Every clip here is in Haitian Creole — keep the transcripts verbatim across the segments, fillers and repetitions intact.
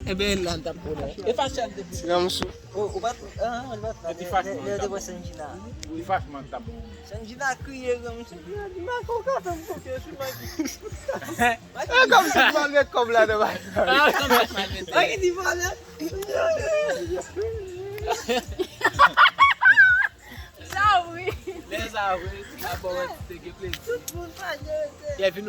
Enben, la, n t ap konnen. E fache ak depi. Granmsou. Ou, ou pa t, ah, ou pa t la. Lè, lè, lè, lè, Sanjina. Li fache, man, t ap. Sanjina kriye, granmsou. Sanjina di, "Mako, ou ka fè m konfyans, wi, Maki." E kòmsi m mal met kòb la nan bagay. Ah, kòmsi m mal met. Maki di, "Vòlè." Sa wi. Lè sa vre, a bon, wè, te gen plezi. Tout moun fache rete. Ebyen,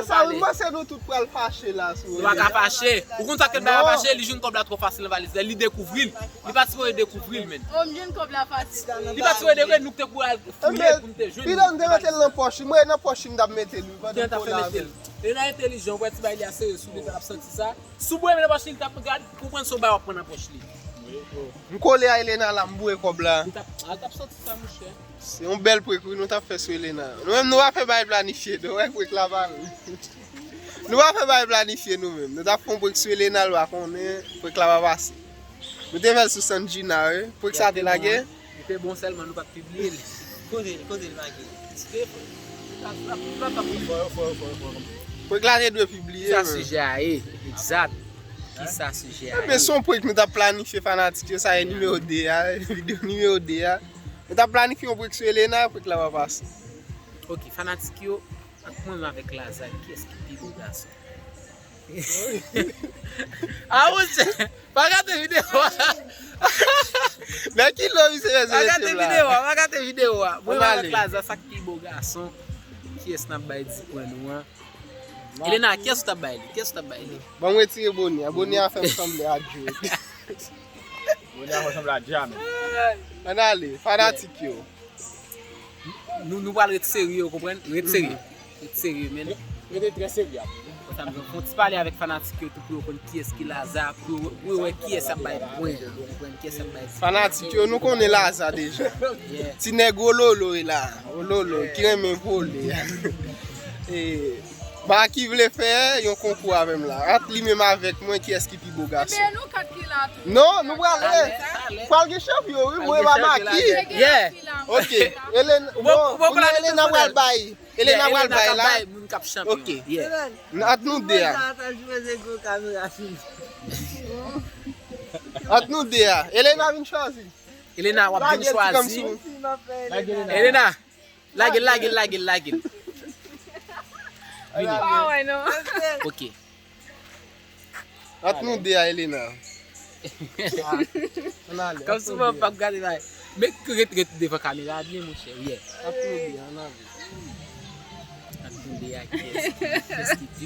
sa, mwen panse nou tout pral fache la sou. Nou pa ka fache. Ou konn sa ke l pa fache, li jwenn kòb la twò fasil nan valiz la, li dekouvri l. Li pa sipoze dekouvri l, menn. Oh, m jwenn kòb la fasil. Li pa sipoze dekouvri l, nou te pou al fouye pou n te jwenn. Pidan m te mete l nan pòch li, mwen nan pòch li m t ap mete l, wi, pandan m kole avè l. Elena entelijan, ou wè ti bagay li a serye sou li, l ap santi sa. Si w boure nan pòch li, li t ap gad, konprann se yon bagay w ap pran nan pòch li. M kole a Elena la, m boure kòb la. Li t ap, ah, l t ap santi sa, monchè. Se yon bèl prank, wi, nou t ap fè sou Elena. Nou menm, nou pa fè bagay planifye, nou wè prank la pa nou. Nou pa fè bagay planifye, nou menm. Nou t ap fè yon prank sou Elena, l pa konnen, prank la pa pase. Nou te fè l sou Sanjina, wi. Prank sa te lage. Li te bon sèlman nou pa t pibliye l. Kote l, kote l lage? Li te, li pa, li pa, li pa t ap fò, fò, fò, fò. Prank la te dwe pibliye. Kisa sijè a ye? Egzat. Kisa sijè a ye? Ebyen, se yon prank nou t ap planifye fanatik yo, sa e nimewo de a, videyo nimewo de a. Nou t ap planifye yon prank sou Elena, prank la pa pase. Ok, fanatik yo, ant mwen menm avèk Laza, kiyès ki pi bo gason? Ah, monchè, pa gate videyo a. Nan kilo misye bezwen mete la. Pa gate videyo a, pa gate videyo a. Mwen menm avèk Laza, sa k pi bo gason? Kiyès n ap bay di pwen nou an? Elena, kiyès ou t ap bay li? Kiyès ou t ap bay li? Bon, m retire bone a. Bone a fè m sanble a Drake. Bone a fè w sanble a Jamil. Ann ale, fanatik yo. Nou, nou pral ret serye, ou konprann? Ret serye. Ret serye, men. Rete trè serye. Konsa, m fè yon ti pale avèk fanatik yo tou pou yo konn kiyès ki Laza, pou yo, pou yo wè kiyès ap bay pwen. Ou konprann kiyès ap bay pwen. Fanatik yo, nou konnen Laza deja. Yeah. Ti nèg Ololo e la. Ololo, ki renmen vole. E, Maki vle fè yon konkou avè m la. Ant li menm avèk mwen, kiyès ki pi bo gason? Ebyen, nou kat ki la tou. Non, nou prale. Talè, talè. Pral gen chanpyon, wi, mwen pa Maki. Yeah. Ok. Elena, bon, kounye a Elena pral bay. Elena pral bay la. Moun k ap chanpyon. Ok. Yeah. Ant nou de a. Ant nou de a. Elena vin chwazi. Elena, w ap vin chwazi. Elena. Lage l, lage l, lage l, lage l. Vini. Pa wè non. Ok. Ant nou de a, Elena. Kòm si mwen p ap gade la. Men ret, ret devan kamera a byen, monchè. Yeah. Ant nou de a, ann ale. Ant nou de a, kiyès ki, kiyès ki pi.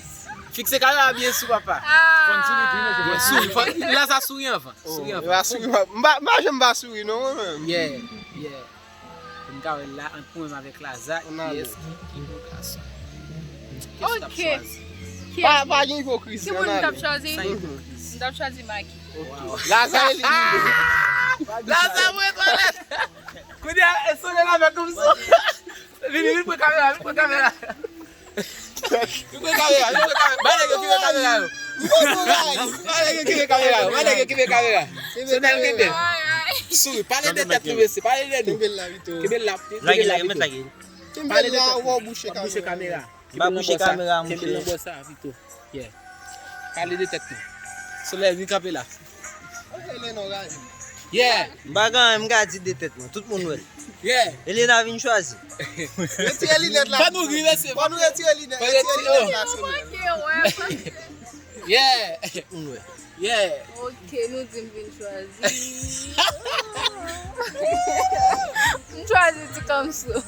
Fikse kamera byen sou papa. Ah. Fòn souri tou, mesye. Souri, fòn, Laza souri anvan. Souri anvan. M pa, m pa janm pa souri non, mwen menm. Yeah, yeah. Pou n ka wè la, ant mwen menm avèk Laza, kiyès ki, ki bo gason? Kiyès w t ap chwazi? Pa, pa gen ipokrizi, ann ale. Ki moun m t ap chwazi? San ipokrizi. M t ap chwazi Maki. Ok. Laza elimine. Laza mwen twalèt. Kounye a, e sonnen la fè kòmsi. Vini, vini pran kamera, vini pran kamera. Vini pran kamera, vini pran kamera. Ba nèg yo kite kamera yo. Ba nèg yo kite kamera yo, ba nèg yo kite kamera. Sonnen kenbe. Souri, pale de tèt nou, mesye, pale de nou. Kenbe l la, Vito. Kenbe l la, kenbe l la, Vito. Lage, lage, mèt lage. Kenbe l la, w ap bouche kamera. Bouche kamera. M pa bouche kamera, monchè. Kenbe l nan bò sa, Vito. Yeah. Pale de tèt nou. Solèy, vin kanpe la. Ok, Elena, rayi. Yeah. M pa gen anyen m ka di de tèt mwen. Tout moun wè l. Yeah. Elena vin chwazi. Retire linèt la. Fò nou ri, mesye. Fò nou retire linèt. Fò retire linèt la, Solèy. Yeah. Tout moun wè. Yeah. Ok, nou di m vin chwazi. M chwazi Ti Kamsou.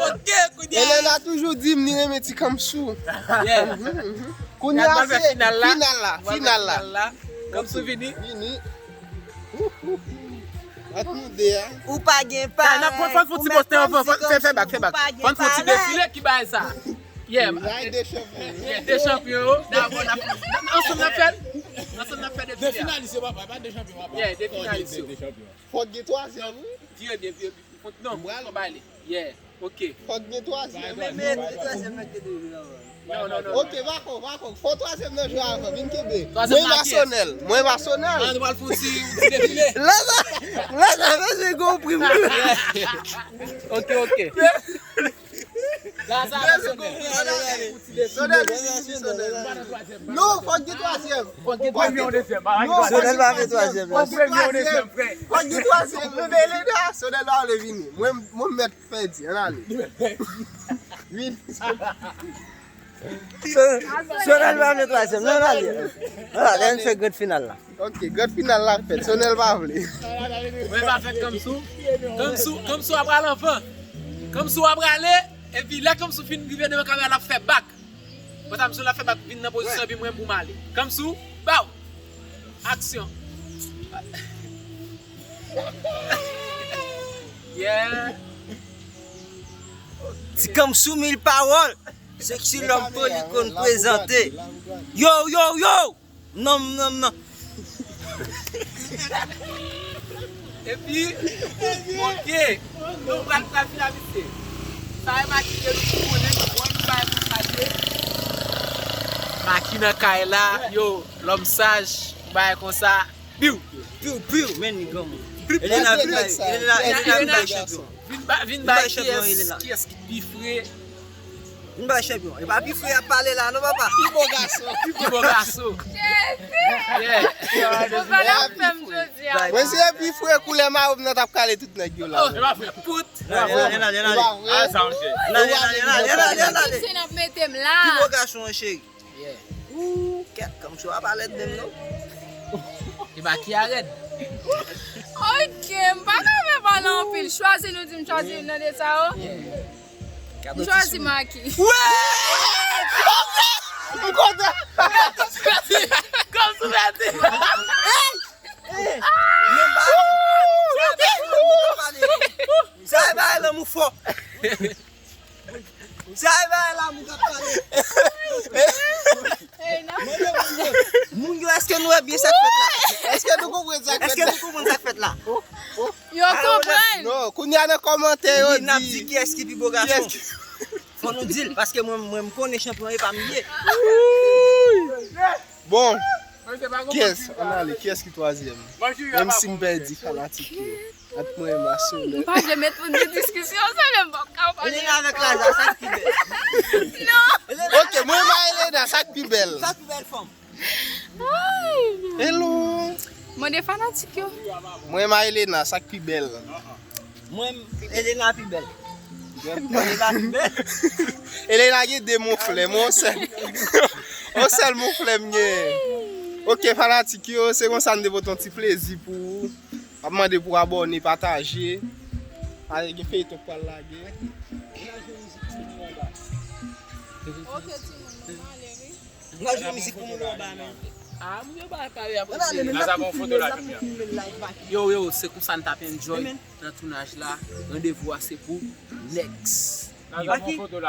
Ok, kounye a. Elena toujou di m li renmen Ti Kamsou. Yeah. Kounye a se final la, final la. Kamsou vini. Vini. Ant nou de a. Ou pa gen pa. Fò n fè ti bòs anvan, fè, fè bak, fè bak. Fò n fè ti defile ki bagay sa. Yeah. Bagay de chanpyon. Yeah, de chanpyon yo. Dabò, n ap, ansanm n ap fè l. Ansanm n ap fè defile a. De finalis yo, papa, pa de chanpyon, papa. Yeah, de finalis yo. Fòk gen twazyèm, wi. Vire byen, vire byen. Non, fò bay li. Yeah, ok. Fòk gen twazyèm. Men, men, men twazyèm nan ki te jwe anvan. Non, non, non. Ok, pa kò, pa kò. Fò twazyèm nan jwe anvan, vin kenbe. Mwen va Sonèl, mwen va Sonèl. Ah, nou pral fè yon ti, ti defile. Lè sa, lè sa, mesye, gon prim. Ok, ok. Sonèl vini, Sonèl. Non, fòk gen twazyèm. Fòk gen twazyèm. Non, fòk gen twazyèm. Fòk gen twazyèm. Fòk gen twazyèm. Mwen, Elena, Sonèl pa vle vini. Mwen, mwen mèt pèdi. Ann ale. Vini. Sonèl pa vle twazyèm. Non, ann ale. Ann ale, ann fè grand final la. Ok, grand final la fèt. Sonèl pa vle. Mwen pa fèt Kamsou. Kamsou, Kamsou ap pral anvan. Kamsou ap prale. Epi lè Kamsou fin rive devan kamera, l ap fè bak. Pantan m sou la fè bak vin nan pozisyon epi mwen pou m ale. Kamsou, baw! Aksyon! Yeah! Ti Kamsou mil pawòl. Sexy lòm poli konn prezante. Yo, yo, yo! Non, non, non. Epi, ok, nou pral pral fin avise. Sa e Maki ke nou konnen, bon, nou bay pou salye. Maki nan kay la, yo, lòm saj, bay konsa. Piu, piu, piu, men li granmoun. Elena, Elena, Elena, Elena, Elena, bay chanpyon. Vin ba, vin bay chanpyon, kiyès, kiyès ki pi fre. Vin bay chanpyon. E pa pi fre ap pale la, non, papa? Pi bon gason. Pi bon gason. Jezi! Yeah. Bon, bagay ap fè m jodi a. Mwen se pi fre koulè mawòv nan t ap kale tout nèg yo la. Oh, pout. Elena, Elena, Elena, Elena. Ah, sa, monchè. Elena, Elena, Elena, Elena, Elena. Se n ap mete m la. Pi bon gason an, cheri. Yeah. Ooh, kèt, Kamsou a pa lèd menm non. E ba ki a rèd? Ok, m pa ka fè pale anpil. Chwazi nou di m chwazi youn nan de sa yo. M chwazi Maki. Wè! M kontan! Kamsou pèdi! Hey! Hey! Men ba yo! Sa e bagay lanmou fò. Sa e bagay lanmou k ap pale. Moun yo, moun yo, moun yo, èske nou wè byen sa k fèt la? Èske nou konprann sa k fèt la? Èske nou konprann sa k fèt la? Yo konprann. Non, kounye a nan kòmantè yo di. N ap di kiyès ki pi bo gason. Fò nou di l, paske mwen, mwen, m konnen chanpyon e pa m ye. Bon, kiyès? Ann ale, kiyès ki twazyèm? Menm si m pèdi fanatik yo. Ant mwen e Masolè. M pa vle met moun nan diskisyon, sa menm m p ap ka pale. Elena avèk Laza, sa k pi bèl? Non. Ok, mwen e Elena, sa k pi bèl? Sa k pi bèl fanm? Ay. Hello. Mande fanatik yo. Mwen e Elena, sa k pi bèl? Mwen, Elena pi bèl. Elena pi bèl. Elena gen de moflè, mwen yon sèl. Yon sèl moflè m gen. Ok, fanatik yo, se konsa n te pote yon ti plezi pou ou. M ap mande pou abòne, pataje. Pale gen feyton k pral lage. Ok, timoun, nou ale, wi. N a jwe mizik pou moun yo ba men. Ah, moun yo ba kare apre. Ann ale, men n ap tou filme, n ap tou filme live Maki. Yo, yo, se konsa n t ap enjoy nan tounaj la. Randevou a se pou next. Maki.